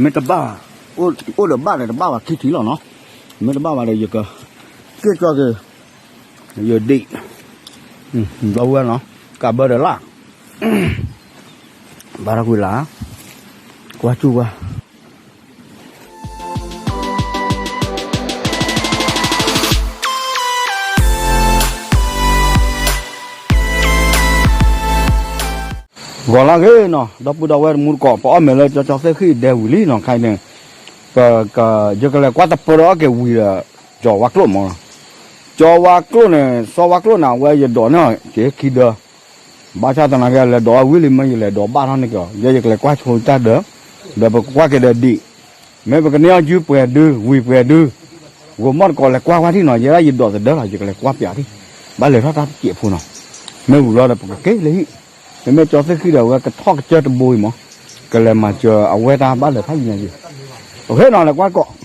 မ့ၢ်တဘၣ်ဘၣ်, အိၣ်ဒီးဘၣ်ဒီးတဘၣ်ဘၣ်ခံထံၣ်လီၤနီၤ. မ့ၢ်တဘၣ်ဘၣ်ဒီးယက က့ၢ်ကီက့ၤ ယဒံး ဘျီဝဲနီၤ, ကးဘၢဒီးလၢ် ဘၣ်ထီၣ်ကွံာ်လၢ်, ကွၢ်စူၢ်ဝဲ ဂီၤလၢဂ့ၤနီၤ ဒီပုၢ်ဒီဝဲၢ်တံၤသကိး ပအီၣ်မ့ၤလၢကၠီကၠီသ့ၣ်ဃံၣ်ဒဲဝံၤလံနီၤ ခဲအံၤန့ၣ် ပ ယကလဲၤကွၢ်တပၢၢ်ဒီးအီၣ်က့ၤဝံၤဒီး ကၠီဝါကျိၣ်မးနီၤ, ကၠီဝါကျိၣ်န့ၣ် စီၤဝါကျိၣ်န့ၣ် အဝဲယဒိးန့ၢ်အီၤက့ၤခံဒၢ ဘၣ်ဆၣ်သနာ်က့ လဲၤဒိးအဝံၤလံမ့ၢ် ယလဲၤဒိးဘၣ်ထီၣ်န့ၢ်က့ၤအီၤ ယဲယကလဲၤကွၢ်ဆိတၢ်ဒၢး, ဒီးပကကွၢ်က့ၤဒီးဒံး, မ့ၢ်ပကန့ၢ်အီၣ်ယုၢ်ပှဲၤဒု ဝံၤပှဲၤဒု, ဂိၤမီၣ်တကိးလဲၤကွၢ်ဝဲထံၣ်နီၤ ယဲဒၣ်ယဒိးသဒၢလီၤ ယကလဲၤကွၢ်ပၠးထံၣ်, ဘၣ်လဲၤထီၣ်တၢ်တစဲးဖိနီၤ, မ့ၢ်ဝံၤလီၤဒီးပကက့ၤလၢဟံၣ်, မ့မ့ၢ်ကၠီသ့ၣ်ဃံၣ်ဒီး အဝဲကထီၣ်ကစၢၢ်တဘိအံၤမး, ကလဲၤမၤစၢၤအဝဲတၢ်ဘၣ်လဲၤထီၣ်ယံၤန့ၣ်ယံၤ, အိၣ်နီၤ လဲၤကွၢ်တကိး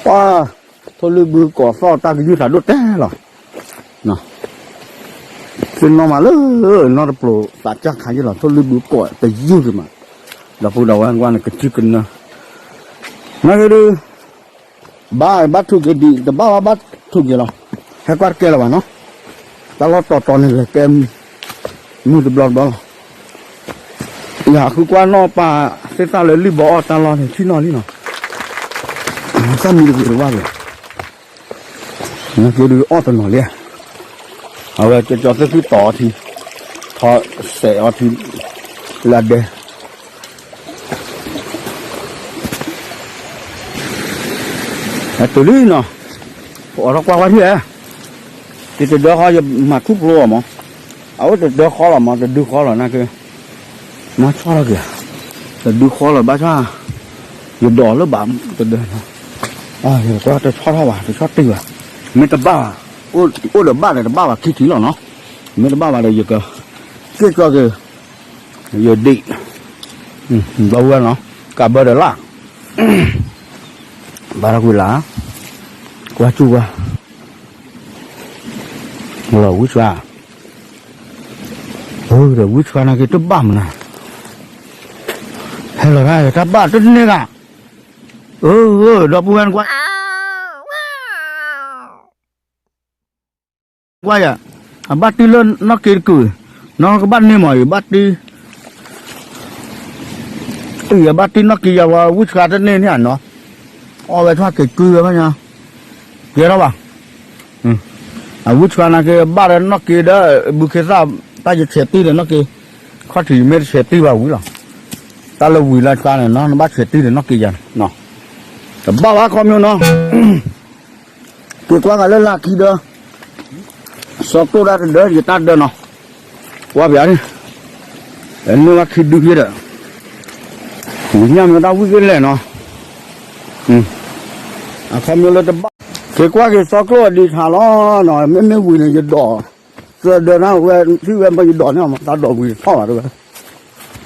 ပှၤ ထိၣ်လွံၢ်ဘုကိးသီၣ်တၢ်ကယုၢ်သးဒိၣ်တဲလီၤ, သ့ၣ်နီၣ်မးလၢ နီၢ်တပျိၤသးစၢ်ခါယ့ၢ်လီၤ ထိၣ်လွံၢ်ဘုကိးတယုၢ်ဒံးမး, ဒီပုၢ်ဒီဝဲၢ်ကွၢ်န့ၣ် ကစုကနၢ, နာ်က့ဒု ဘၣ်ဘၣ်ထုးက့ၤဒံး တဘၣ်ဘၣ်ဘၣ်ထုးက့ၤလီၤ, ဟဲကွၢ်တကဲလၢၤဘၣ်နီၤ, တၢ်လီၢ်တီတီန့ၣ်လဲၤကဲ မုၢ်တဘျီတဘျီလီၤ, ယဃုကွၢ်နီၣ်ပၢ်သ့ၣ်သၣ်လၢလံၣ်ဘီအီၣ်တၢ်လီၢ်န့ၣ် ထံၣ်နီၣ်လံနီၤ, သၣ်မံတဂ့ၤတဝၢ်က့ၤ နာ်က့ဒုးအီၣ်တနီၤလံ, အဝဲကၠီကၠီသ့ၣ်ဃံၣ်တီၤအီၤထံ, ထီစဲးအီၤထံ, လၢအဒဲ, ဟဲတုၤလံနီၤ, ပအိးထီၣ်ကွၢ်ဝဲထံၣ်ဧါ, ယတဒၢဃီယမၤထူၣ်ဖျိအီၤမး, အအိၣ်တဒၢဃီလီၤမး တဒုဃီလီၤနာ်က့ မၤဆီၣ်ထီၣ်က့ၤ, တဒုဃီလီၤဘၣ်ဆၣ်, ယဒိးလၢဘၣ်တဒၢ, ယကွၢ်တဆီၣ်ထီၣ်ဘၣ် တဆီၣ်တံၢ်ဘၣ်, မ့ၢ်တဘၣ်ဘၣ်, အိၣ်ဒီးဘၣ်ဒီးတဘၣ်ဘၣ်ခံထံၣ်လီၤနီၤ, မ့ၢ်တဘၣ်ဘၣ်ဒီးယက က့ၢ်ကီက့ၤ, ယဒံး, ဘျီဝဲနီၤ, ကးဘၢဒီးလၢ်, ဘၣ်ထီၣ်ကွံာ်လၢ်, ကွၢ်စူၢ်ဝဲ, လီၤဝံဆှါ ဒီးဝံဆှါနာ်က့တဘၣ်မနုၤ, ဟဲလီၤတၢ်တၢ်ဘၣ်တန့ၢ်ဂၤ, အၢ ဒီပုၢ်ဝဲၢ်ကွၢ်, ကွၢ်ယၤ, အဘၣ်တံၢ်လၢနီၢ်က့တကုာ်, နီၢ်ကဘၣ်န့ၢ်မး ယဘၣ်တံၢ် အံၤအဘၣ်တံၢ်နီၢ်က့ယၤဝဲ ဝံဆှါတန့ၢ်န့ၣ်နီၤ, အီၣ်ဝဲထီၣ်က့ၤကုဝဲဘၣ်ညါ, ကဲထီၣ်ဘၣ်, အဝံဆှါနာ်က့ဘၣ်ဒီးနီၢ်က့ဒီး ဘုခ့သၣ်, တၢ်ယဆဲးတံၢ်ဒီးနီၢ်က့, ခီၣ်ထံးယမ့ၢ်တဆဲးတံၢ်ဘၣ်ဝံၤလီၤ, တၢ်လၢဝံၤလၢဆှါန့ၣ်နီၤ နဘၣ်ဆဲးတံၢ်ဒီးနီၢ်က့ယၤနီၤ, တဘၣ်ဘၣ်ခီမီနီၤ က့ၤကွၢ်ဂၤလၢလၢခံဒၢ, စီၤကျိၣ်ဒၣ်တဒၢ ယတၢ်ဒၢနီၤ, ကွၢ်ပၠးန့ၣ်, န့ၢ်ဘၣ်ခံဒုဖဲဒီး, ညၣ်မ့ၢ်တၢ်ဝံၣ်က့ၤလဲၣ်နီၤ, အခီပညီလၢတဘၣ်, က့ၤကွၢ်က့ၤစီၤကျိၣ်အဒံးထးလီၤနီၤ မ့မ့ၢ်ဝံၤန့ၣ် ယဒိး, သၢဒၢနၤဝဲ ထံၣ်ဝဲမ့ၢ်ယဒိးန့ၢ်အီၤမး တၢ်ဒိးဝံၤထီၣ်ဘၣ်တဝဲ,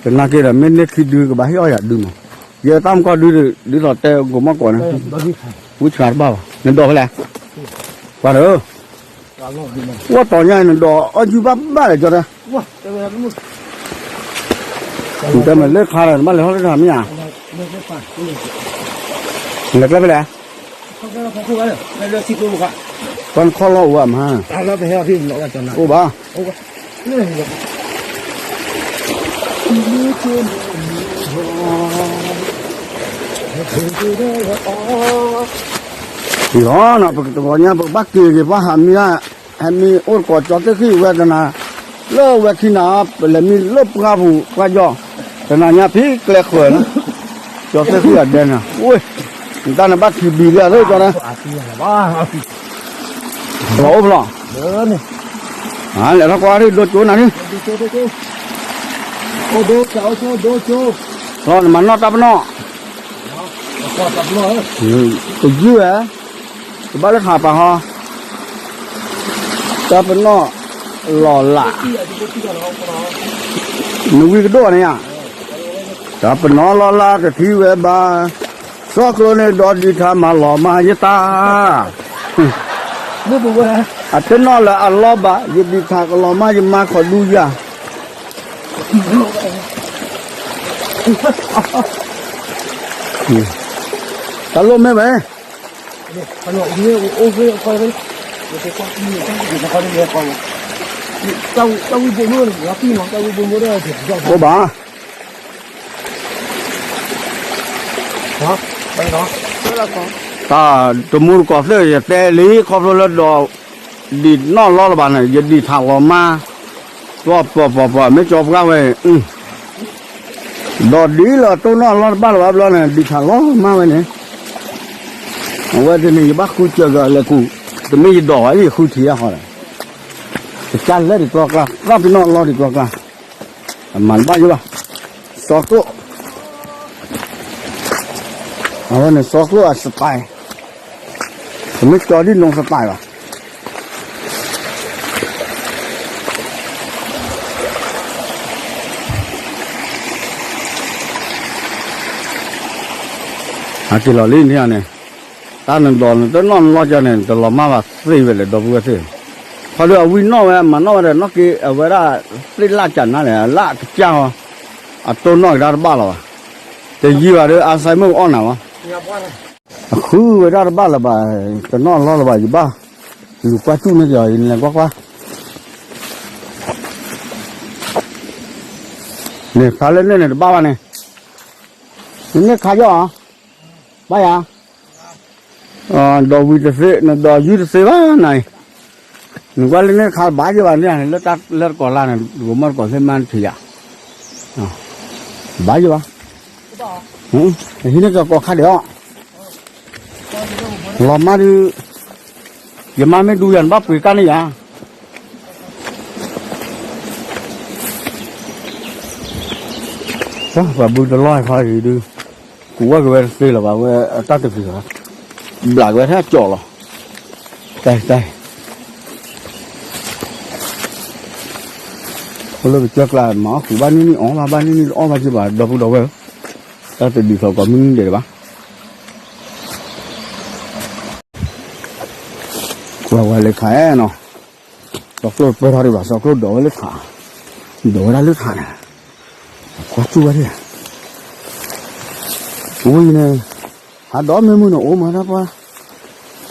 တနာ်က့ဒီး မ့ၢ်န့ၢ်ခံဒုကဘၣ်ဟ့ၣ်အီၣ်ယၤဒုမး, ယတၢ်မကီၢ်ဒု ဒ်သိးတဲဂိၤမီၢ်ကီးန့ၣ်, ဝံဆှါတဘၣ်ဘၣ် နဒိးဖဲလဲၣ်, ကွၢ်ဒီး, ဝဲတီၤညါနဒိးအီၣ်ယုၢ်ဘၣ်ဘၣ်လဲၣ်ကၠီတဲ, နတဲမ့ၢ်လၢခါဒီး နဘၣ်လဲၤထီၣ်လၢတၢ်မ့ၢ်ဧါ, နလဲၤကျဲဖဲလဲၣ်, ပှၤနခီၣ်လီၢ်အိၣ်ဘၣ်မး, အိၣ်ဘၣ် လီၤနီၤ ပကတဂီၤညါ ပကဘၣ်က့ၤက့ၤပှၤဟးမံၤ, ဟဲမံၤအိၣ်တကိးကၠီသ့ၣ်ဃံၣ်ဝဲတနၤ, လၢဝဲခံနၤ ပလဲၤမံၤလၢပှၢ်ပူၤပှၢ်ယီၤ, တနၤညါဖံကျဲဃၢၤလီၤ, ကၠီသ့ၣ်ဃံၣ်အဒဲန့ၣ်, အိၣ်, နတၢ်နဘၣ်ထံဘံၤလံဧါလၢကၠီန့ၣ် လီၤအိၣ်ဖျီ, လဲၤထီၣ်ကွၢ်ဒိကၠိနၤန့ၣ်, လီၤနမၤနီၣ်တၢ်ပနီၣ်, တယုၢ်ဝဲ, တဘၣ်လၢခးပာ်ဟီ, တၢ်ပနီၣ်လီၤလး, နဝံကဒိၣ်န့ၣ်ဧါ, တၢ်ပနီၣ်လီၤလးတထံၣ်ဝဲဘၣ်, စီၤကျိန့ၣ်ဒီးဒံးထါမၤလီၤမၤယတၢ် အတနီၣ်လၢအလီၢ်ဘၣ်, ယဒံးထးကလီၤမၢ် ယမါခီဒူယၤ, တၢ်လိၣ်မ့ၢ်ဝဲ, အိၣ်ဘၣ် တၢ်တမူတကိးသ့ၣ် ယတဲလံခီဖျိလၢဒီး ဒံးနီၣ်လီၢ်လၢၤဘၣ်န့ၣ် ယဒံးထးလီၤမၢ်, ပှၤပှၤပှၤပှၤ မ့ၢ်ကၠီပှၢ်ဝဲ, ဒီးဒ်လၢတိၢ်နီၣ်လီၢ်တဘၣ်လၢၤဘၣ်ဘျီန့ၣ် ဒံးထးလီၤမၢ်ဝဲန့ၣ်, အဝဲတန့ၣ် ယဘၣ်ဃုစၢၤကလဲၤကူး, တမ့ၢ်ယဒိးဝဲ ယဃုထံၣ်အဃိဒီး, ကစၢ်လဲၤဒံးကျီကျါ, သၣ်ပ့ၤနီၣ်လီၤဒံးကျီကျါ, အမၤတဘၣ်ယဘၣ်, စီကျိၣ် အဝဲန့ၣ် စီကျိၣ်အစပၢ်, တမ့ၢ်ကၠီဒ်နိစပၢ်ဘၣ်. အက့ၤလီၤလံန့ၣ်န့ၣ်, တၢ်နဒီးနတနီၣ်နလီၢ်ကၢန့ၣ် တလီၤမၢ်ဘၣ်သ့ဝဲလဲၣ် ဒီပုၢ်ဝဲၢ်သ့ၣ်, ခီဒီးအဝံနီၣ်ဝဲ မၤနီၣ်ဝဲဒီး နီၣ်က့ၤအဝဲဒၣ် သ့ၣ်လၣ်ကၢနါလဲၣ် အလၢ်ကစၢ်ဟီ, အတိၢ်နီၣ်ကဒါတဘၣ်လၢၤဘၣ်, တယံာ်ဘၣ်ဒီး အစဲမုၣ်အီၣ်နၤဘၣ်, အဃုဝဲဒၣ်တဘၣ်လၢၤဘၣ်, တနီၣ်လီၢ်လၢၤဘၣ် ယဘၣ်လူၤကွၢ်တူၢ်န့ၢ်က့ၤအီၤ ယလဲၤကွၢ်ကွၢ်, န့ၣ်ဖျါလၢန့ၣ်န့ၣ်တဘၣ်ဘၣ်န့ၣ်, နန့ၢ်ခါယီၤဧါ, ဘၣ်ယၤ, ဒီးဝံၤတသ့ နဒီးယုၢ်တသ့ဘၣ်နၤအံၤ, နကွၢ်လၢန့ၣ်ခါဘၣ်ယဘၣ်န့ၣ် လၢတၢ်လၢတကိးလါန့ၣ် ဂိၤမီၢ်တကိးသ့ၣ်မါနထံၣ်ယၤ, ဘၣ်ယဘၣ်, ဟံးန့ၢ်ကကိးခါဒံးအီၤ, လီၤမၢ်ဒုး, ယမါမ့ၢ်ဒူယၤနဘၣ်ပှ့ၤကၢ်န့ၢ်ယၤ, ပှၤဘုတလီၢ်ခါအံၤဒုး, ကူးဝဲက့ၤဝဲတသ့လၢၤဘၣ် ဝဲအတၢ်တဂ့ၤလီၤ, ဘျးက့ၤဝဲထဲအကၠီလီၤ, တၢ်တၢ် အိၣ်လၢပကၠီကျါ မၤအီၣ်ဃုာ်ဘၣ်နံၣ်နံၣ်အီၣ်ဘၣ်ဘၣ်နံၣ်နံၣ်အီၣ်ဘၣ်က့ၤဘၣ် ဒီပုၢ်ဒီဝဲၢ်, တၢ်တဒ်သိးကိးမုၢ်နံၤဒဲးဘၣ်, ကွၢ်ဝဲလၢခါအဲၣ်နီၤ, စီကျိၣ်ပၢၢ်ထီၣ်ဒံးဘၣ် စီကျိၣ်ဒိးဝဲလၢထး, ဒိးဝဲဒၣ်လၢထးန့ၣ်, ကွၢ်တူၢ်ဝဲဒၣ်, ဝံၤန့ၣ်, ဟးဒီးမ့ၢ်မုၢ်န့ၣ်အိၣ်မးတၢ်ပှၤ,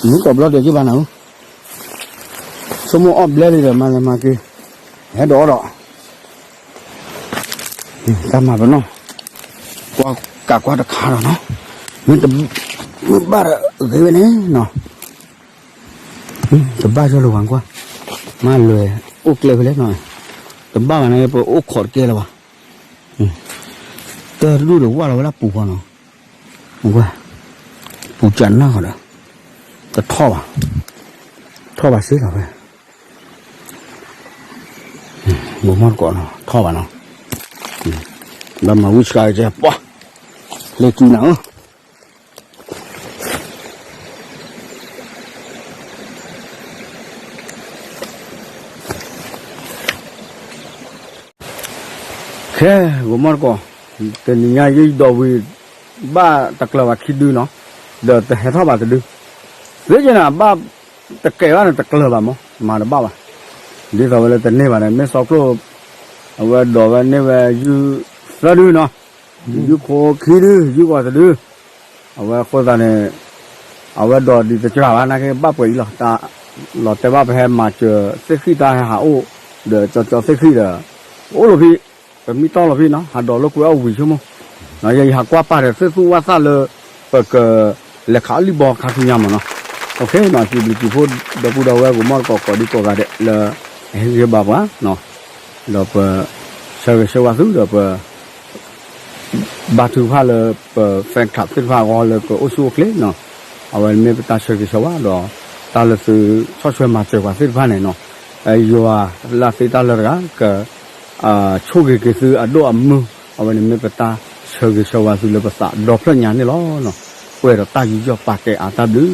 မုၢ်ကိးဘျီဒဲးက့ၤဘၣ်နၤဧၢ, ဆိကမိၣ်အီၣ်ဘျဲလံဒီး မၤလဲၤမၤက့ၤ, ဟဲဒီးအီၣ်ဒီး တၢ်မၤပနီၣ်, ကွၢ်ကးကွၢ်တခါဒီးနီၤ, မ့ၢ်တ, မ့ၢ်ဘၣ်ဒီးဂ့ၤဝဲန့ၣ်နီၤ, တဘၣ်ယီၤလၢၤဝဲကွၢ်, မ့ၢ်လွဲၢ်အိၣ်ကျဲဖဲလဲၣ်နီၤ, တဘၣ်ဘၣ်န့ၣ် ပအိၣ်ခိးတကဲလၢၤဘၣ်, တၢ်တဒူၣ်ဒီးဝၢ်လီၤဝဲဒၣ်ပူၤဃီနီၤ, ကွၢ်, ပူၤကနၣ်ဃီဒီး, တထီၣ်ဘၣ်, ထီၣ်ဘၣ်စ့လီၤဝဲ ဂိၤမီၢ်တကိးနီၤ ထီၣ်ဘၣ်နီၤ, ဘၣ်မၤဝံၣ်ဆှါကဲပှၤ, လ့ၤကံနၤဧၢ, ခဲ, ဂိၤမီၢ်တကိး, တနံၤညါယဒီးဝံၤ, ဘၣ်တကျၢၤဘၣ်ခံဒုနီၤ, ဒီးတဟဲထီၣ်ဘၣ်တဒု, သ့က့ၤန့ၣ် ဘၣ်တကဲဘၣ်န့ၣ် တကျၢၤဘၣ်မး မၤတဘၣ်ဘၣ်, ဒ်သိးဝဲလၢတန့ၢ်ဘၣ်န့ၣ် မ့ၢ်စီကျိၣ်, အဝဲဒိးဝဲန့ၢ်ဝဲယုၢ်သၢဒုနီၤ, ယုၢ်ခိခံဒု ယုၢ်ဂီၤတဒု, အဝဲအဃိသတးန့ၣ်, အဝဲဒိးဒံးတစှၤဘၣ် နာ်က့ဘၣ်ပှဲၤအံၤလီၤ, တၢ်လီၤတဲာ်ဘၣ်ပဟဲမၤစၢၤသ့ၣ်ဃံၣ်တၢ်ဟဲဟးအိၣ်, ဒီးကၠီကၠီသ့ၣ်ဃံၣ်ဒီး, ပအိၣ်လီၤဖံ, ပမံတီၢ်လီၤဖံနီၤ ဟးဒိးလိာ်ကွဲအီၣ်ဝံၤဆိကမိၣ်, ယဟးကွၢ်ပာ်ဒီးသ့ၣ်သူၣ်ဝၣ်သၣ်လၢ, ပက, လဲၤခးအီၣ်လံၣ်ဘီခါဆူညါမးနီၤ, စံးဘျုးစံးဖှိၣ်ဒီပုၢ်ဒီဝဲၢ်ဂိၤမီၢ်တကိးကိးဒံကိးဂၤဒဲးလၢ, ဟ့ၣ်ဂံၢ်ဘါပှၤ, ဒီးပ, ဆၢဂ့ၤဆၢဝါသုဒီးပ ဘါထုကဖၣ်လၢပ fan club သ့ၣ်တဖၣ်အဂီၢ်လၢကအိၣ်ဆူၣ်အိၣ်ချ့နီၤ, အဝဲမ့ၢ်ပတၢ်ဆၢဂ့ၤဆၢဝါဒီး, တၢ်လၢသုဆီၣ်ထွဲမၤစၢၤပှၤသ့ၣ်တဖၣ်န့ၣ်နီၤ, ယွၤလၢသ့တၢ်လၢတဂၤက, ဆိၣ်ဂ့ၤက့ၤသုအဒိၣ်အမုၢ်, အဝဲန့ၣ်မ့ၢ်ပတၢ်ဆၢဂ့ၤဆၢဝါသုလၢပသးဒီဖျၢၣ်ညါန့ၣ်လီၤ, ပှဲၤဒီးတၢ်ယူးယီၣ်ပာ်ကဲအါတၢ်ဘျုး